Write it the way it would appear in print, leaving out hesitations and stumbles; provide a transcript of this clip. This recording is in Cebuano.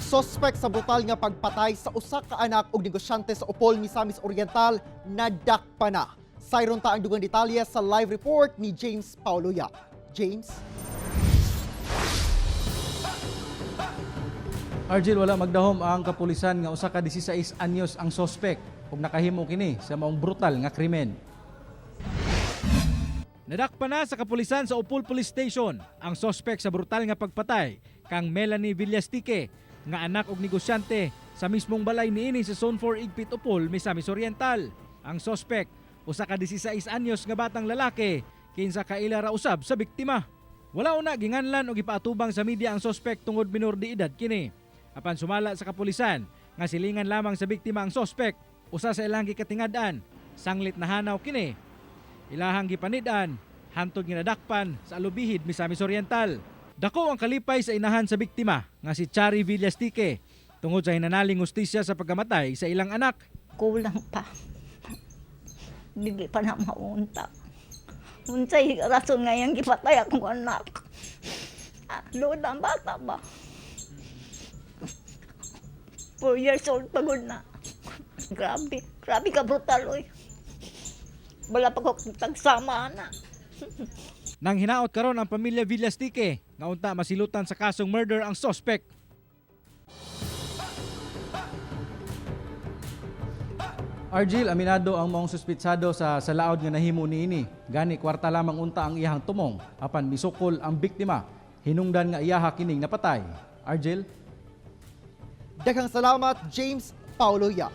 Ang sospek sa brutal nga pagpatay sa usa ka anak og negosyante sa Opol, Misamis Oriental, nadakpan na. Sayron ta ang dugang detalye sa live report ni James Paulo Yap. James? Argel, wala magdahom ang kapulisan nga usa ka 16 anyos ang sospek ug nakahimo kini sa maong brutal nga krimen. Nadakpan na sa kapulisan sa Opol Police Station ang sospek sa brutal nga pagpatay kang Melanie Villastique nga anak og negosyante sa mismong balay niini sa Zone 4 Igpit, Opol, Misamis Oriental. Ang sospek, usa ka 16 anyos nga batang lalaki kinsa kaila ra usab sa biktima. Wala una ginganlan og gipaatubang sa media ang sospek tungod minor de edad kini. Apan sumala sa kapulisan nga silingan lamang sa biktima ang sospek, usa sa ilang gikatingad-an, sanglit nahanaw kini. Ilahang gipanid-an, hantod nga nadakpan sa Alubijid, Misamis Oriental. Dako ang kalipay sa inahan sa biktima nga si Chari Villastique tungod sa hinanaling hustisya sa pagkamatay sa ilang anak. Kulang pa. Dili pa na maunta. Unsay rason nga iyang gipatay akong anak? Ah, luod ang bata ba? 4 years old pagod na. Grabe, grabe ka brutal, oy. Wala pa ko tagsama na. Nang hinaot karon ang pamilya Villastique nga unta masilutan sa kasong murder ang suspect. Argil, aminado ang maong suspitsado sa salaod nga nahimo niini. Gani kwarta lamang unta ang iyahang tumong apan misukol ang biktima. Hinungdan nga iyaha kining napatay. Argil? Daghang salamat, James Paulo Yap.